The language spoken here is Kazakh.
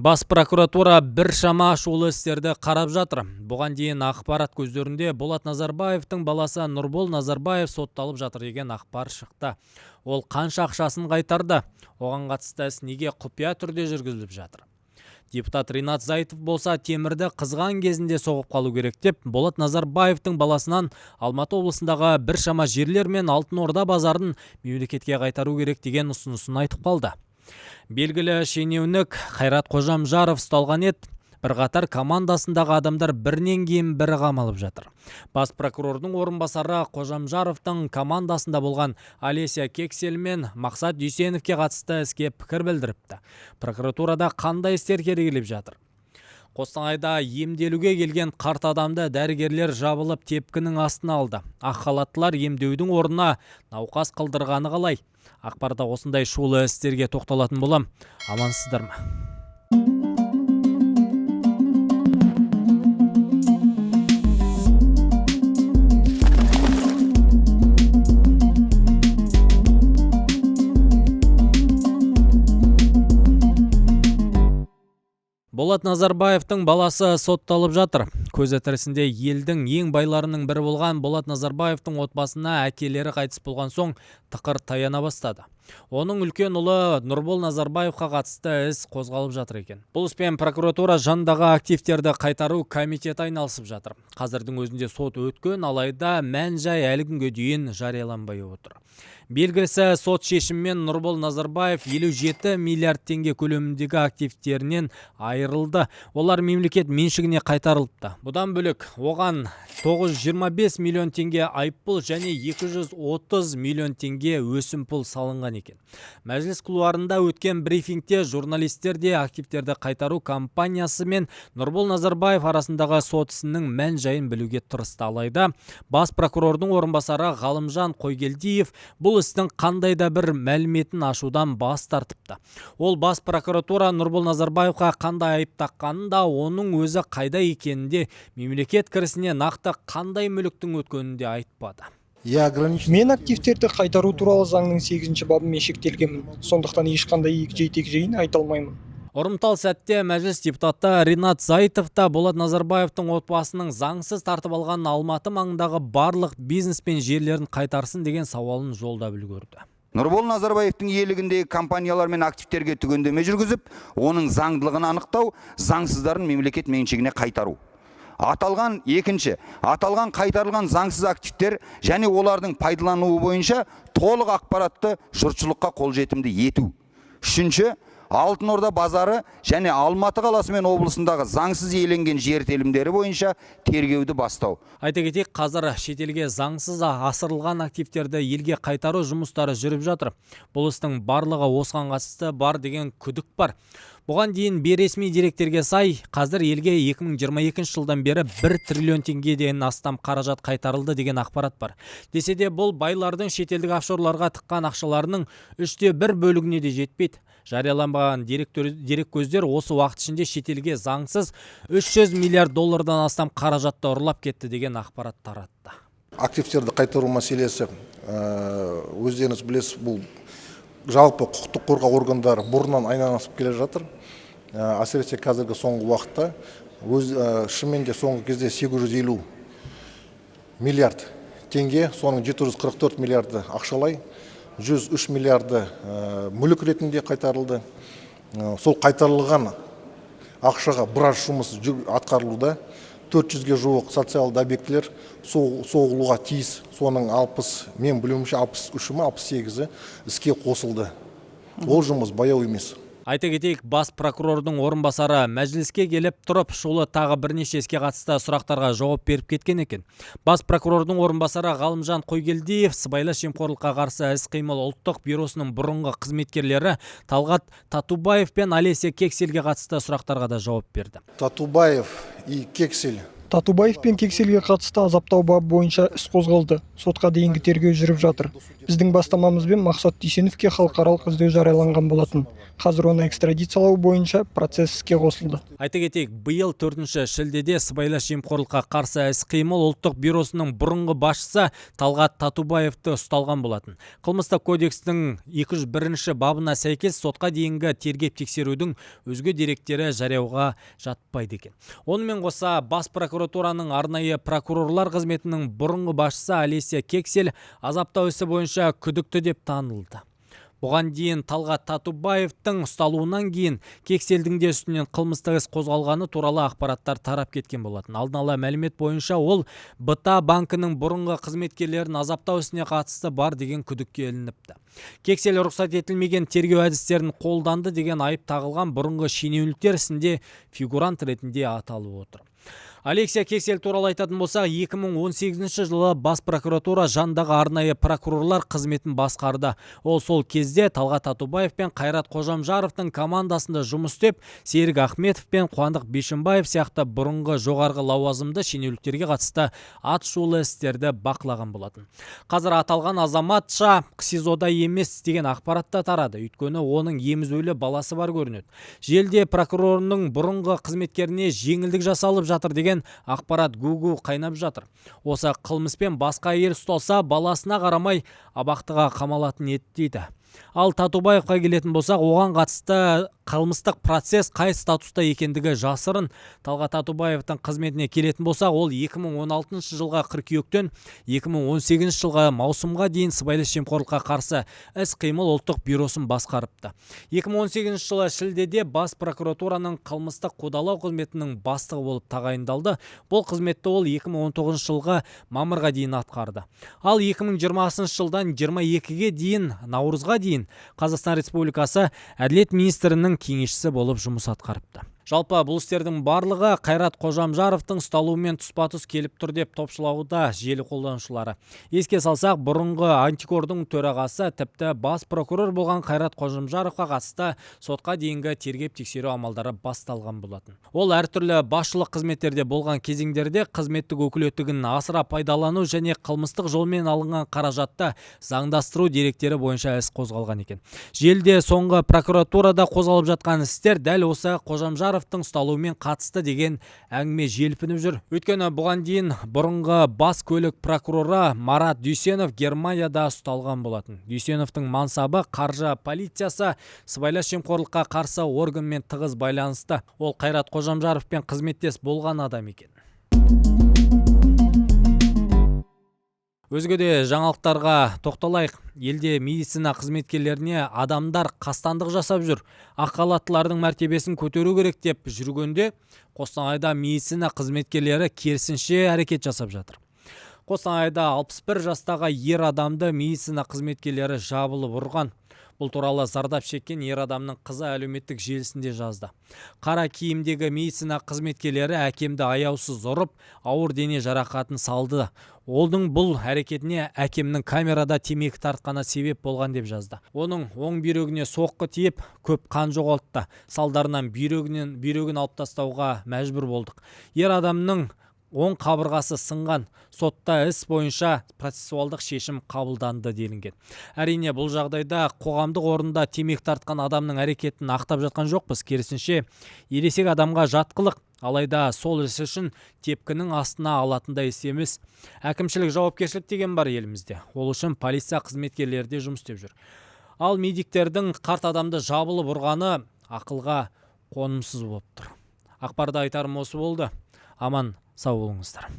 Бас прокуратура біршама шулы істерді қарап жатыр. Бұған дейін ақпарат көздерінде Болат Назарбаевтың баласы Нұрбол Назарбаев сотталып жатыр деген ақпар шықты. Ол қанша ақшасын қайтарды? Оған қатысты іс неге құпия түрде жүргізіліп жатыр? Депутат Ринат Зайтов болса, темірді қызған кезінде соғып қалу керек деп, Болат Назарбаевтың баласынан Алматы облысындағы біршама жерлер мен Алтын Орда базарын мемлекетке қайтару керек деген ұсынысын айтып қалды. Белгілі шенеунік Қайрат Қожамжаров ұсталған еді. Бірқатар командасындағы адамдар бірінен кейін бірі қамалып жатыр. Бас прокурордың орынбасары Қожамжаровтың командасында болған Олеся Кексель мен Мақсат Дүйсеновке қатысты іске пікір білдіріпті. Прокуратурада қандай істер тергеліп жатыр? Қостанайда емделуге келген қарт адамды дәрігерлер жабылып тепкінің астына алды. Ақ халаттылар емдеудің орнына науқас қылдырғаны қалай? Ақпарда осындай шулы істерге тоқталатын болам. Амансыздар ма? Болат Назарбаевтың баласы сотталып жатыр. Көзі тірісінде елдің ең байларының бірі болған Болат Назарбаевтың отбасына әкелері қайтыс болған соң тықыр таяна бастады. Оның үлкен ұлы Нұрбол Назарбаевқа қатысты іс қозғалып жатыр екен. Бұл іспен прокуратура жанындағы активтерді қайтару комитеті айналысып жатыр. Қазірдің өзінде сот өткен, алайда мән-жай әлі күнге дейін жарияланбай отыр. Белгілісі, сот шешімімен Нұрбол Назарбаев 57 миллиард теңге көлеміндегі активтерінен айырылды. Олар мемлекет меншігіне қайтарылыпты. Бұдан бөлек, оған 925 миллион теңге айыппұл және 230 миллион теңге өсімпұл салынған екен. Мәжіліс кулуарында өткен брифингте журналистер де активтерді қайтару компаниясы мен Нұрбол Назарбаев арасындағы сот ісінің мән-жайын білуге тырысты. Алайда бас прокурордың орынбасары Ғалымжан Қойгелдиев бұл істің қандай да бір мәліметін ашудан бас тартыпты. Ол бас прокуратура Нұрбол Назарбаевқа қандай айып таққанын да, оның өзі қайда екенін де, мемлекет кірісіне нақты қандай мүліктің өткенін де айтпады. Я ограничен. Мен активтерді қайтару туралы заңның 8 бабымен шектелгенмін. Сондықтан ешқандай егжей тегжейін айта алмаймын. Ұрымтал сәтте мәжіліс депутаты Ринат Зайтов та Болат Назарбаевтың отбасының заңсыз тартып алған Алматы маңындағы барлық бизнес пен жерлерін қайтарсын деген сауалын жолдап үлгерді. Нұрбол Назарбаевтың иелігіндегі компаниялар мен активтерге түгендеме жүргізіп, оның заңдылығын анықтау, заңсыздарын мемлекет меншігіне қайтару. Аталған екінші, аталған қайтарылған заңсыз активтер және олардың пайдалануы бойынша толық ақпаратты жұртшылыққа қолжетімді ету. Үшінші, Алтын Орда базары және Алматы қаласы мен облысындағы заңсыз иеленген жер телімдері бойынша тергеуді бастау. Айта кетейік, қазір шетелге заңсыз асырылған активтерді елге қайтару жұмыстары жүріп жатыр. Бұл істің барлығы осыған қатысты бар деген күдік бар. Бұған дейін бейресми деректерге сай, қазір елге 2022 жылдан бері 1 триллион теңгеден астам қаражат қайтарылды деген ақпарат бар. Десе де, бұл байлардың шетелдік офшорларға тыққан ақшаларының 1/3 бөлігіне де жетпейді. Жарияланбаған дереккөздер осы уақыт ішінде шетелге заңсыз 300 миллиард доллардан астам қаражатты ұрлап кетті деген ақпарат таратты. Активтерді қайтару мәселесі, өздеріңіз білесіз, бұл жалпы құқықтық қорғау органдары бұрыннан айналысып келе жатыр. Әсіресе қазіргі соңғы уақытта, шынымен де соңғы кезде 850 миллиард теңге, соның 744 миллиарды ақшалай, 103 миллиарды мүлік ретінде қайтарылды. Сол қайтарылған ақшаға біраз жұмыс атқарылуда. 400-ге жуық социалды объектілер соғылуға тиіс. Соның 60, мен білуімше, 63 ма, 68-і іске қосылды. Ол жұмыс баяу емес. Айта кетейік, бас прокурордың орынбасары мәжіліске келіп тұрып, шулы тағы бірнеше іске қатысты сұрақтарға жауап беріп кеткен екен. Бас прокурордың орынбасары Ғалымжан Қойгелдиев сыбайлас жемқорлыққа қарсы іс-қимыл ұлттық бюросының бұрынғы қызметкерлері Талғат Татубаев пен Олеся Кексельге қатысты сұрақтарға да жауап берді. Татубаев и Кексель. Татубаев пен Кексельге қатысты азаптау бабы бойынша іс қозғалды. Сотқа дейінгі тергеу жүріп жатыр. Біздің бастамамызбен Мақсат Дүйсеновке халықаралық іздеу жарияланған болатын. Қазір оны экстрадициялау бойынша процесс іске қосылды. Айта кетейік, биыл 4 шілдеде сыбайлас жемқорлыққа қарсы іс-қимыл ұлттық бюросының бұрынғы басшысы Талғат Татубаевты ұсталған болатын. Қылмыстық кодекстің 201 бабына сәйкес сотқа дейінгі тергеп тексерудің өзге деректері жарияға жатпайды екен. Онымен қоса, бас прокуратураның арнайы прокурорлар қызметінің бұрынғы басшысы Олеся Кексель азаптау ісі бойынша күдікті деп танылды. Бұған дейін Талғат Татубаевтың ұсталуынан кейін Кекселдің де үстінен қылмыстық іс қозғалғаны туралы ақпараттар тарап кеткен болатын. Алдын ала мәлімет бойынша, ол БТА банкінің бұрынғы қызметкерлерін азаптау ісіне қатысты бар деген күдікке ілініпті. Кексель рұқсат етілмеген тергеу әдістерін қолданды деген айып тағылған бұрынғы шенеуніктер ісінде фигурант ретінде аталып отыр. Олеся Кексель туралы айтатын болсақ, 2018 жылы бас прокуратура жанындағы арнайы прокурорлар қызметін басқарды. Ол сол кезде Талғат Татубаев пен Қайрат Қожамжаровтың командасында жұмыс істеп, Серік Ахметов пен Қуандық Бишімбаев сияқты бұрынғы жоғарғы лауазымды шенеуніктерге қатысты атышулы істерді бақылаған болатын. Қазір аталған азаматша СИЗОда емес деген ақпарат та тарады. Өйткені оның емізулі баласы бар көрінеді. Желіде прокурорының бұрынғы қызметкеріне жеңілдік жасалып жатыр деген ақпарат гу-гу қайнап жатыр. Осы қылмыспен басқа әйел ұсталса, баласына қарамай абақтыға қамалатын еді дейді. Ал Татубаевқа келетін болсақ, оған қатысты қылмыстық процесс қай статуста екендігі жасырын. Талғат Татубаевтың қызметіне келетін болсақ, ол 2016 жылға қыркүйектен 2018 жылға маусымға дейін сыбайлас жемқорлыққа қарсы іс-қимыл ұлттық бюросын басқарыпты. 2018 жылы шілдеде бас прокуратураның қылмыстық қудалау қызметінің бастығы болып тағайындалды. Бұл қызметті ол 2019 жылғы мамырға дейін атқарды. Ал 2020 жылдан 22-ге дейін наурызға дейін Қазақстан Республикасы әділет министрінің кеңесшісі болып жұмыс атқарыпты. Жалпы, бұл істердің барлығы Қайрат Қожамжаровтың ұсталуымен тұспа-тұс келіп тұр деп топшылауда желі қолданушылары. Еске салсақ, бұрынғы антикордың төрағасы, тіпті бас прокурор болған Қайрат Қожамжаровқа қатысты сотқа дейінгі тергеп тексеру амалдары басталған болатын. Ол әртүрлі басшылық қызметтерде болған кезеңдерде қызметтік өкілеттігін асыра пайдалану және қылмыстық жолмен алынған қаражатты заңдастыру деректері бойынша іс қозғалған екен. Желіде соңғы прокуратурада қозғалып жатқан істер дәл осы Қожамжаровтың ұсталуымен қатысты деген әңгіме желпініп жүр. Өйткені бұған дейін бұрынғы бас көлік прокуроры Марат Дүйсенов Германияда ұсталған болатын. Дүйсеновтің мансабы қаржы полициясы, сыбайлас жемқорлыққа қарсы органмен тығыз байланысты. Ол Қайрат Қожамжаровпен қызметтес болған адам екен. Өзге де жаңалықтарға тоқталайық. Елде медицина қызметкерлеріне адамдар қастандық жасап жүр. Ақ халаттылардың мәртебесін көтеру керек деп жүргенде, Қостанайда медицина қызметкерлері керісінше әрекет жасап жатыр. Қостанайда 61 жастағы ер адамды медицина қызметкерлері жабылып ұрған. Бұл туралы зардап шеккен ер адамның қызы әлеуметтік желісінде жазды. Қара киімдегі медицина қызметкерлері әкемді аяусыз ұрып, ауыр дене жарақатын салды. Олдың бұл әрекетіне әкемнің камерада темекі тартқаны себеп болған деп жазды. Оның оң бүйрегіне соққы тиіп, көп қан жоғалтты. Салдарынан бүйрегін алып тастауға мәжбүр болдық. Ер адамның оң қабырғасы сынған. Сотта іс бойынша процессуалдық шешім қабылданды делінген. Әрине, бұл жағдайда қоғамдық орында темекі тартқан адамның әрекетін ақтап жатқан жоқпыз. Керісінше, ересек адамға жат қылық, алайда сол іс үшін тепкінің астына алатындай іс емес. Әкімшілік жауапкершілік деген бар елімізде. Ол үшін полиция қызметкерлері де жұмыс істеп жүр. Ал медиктердің қарт адамды жабылып ұрғаны ақылға қонымсыз болып тұр. Ақпарда айтарым осы болды. Аман сау болыңыздар.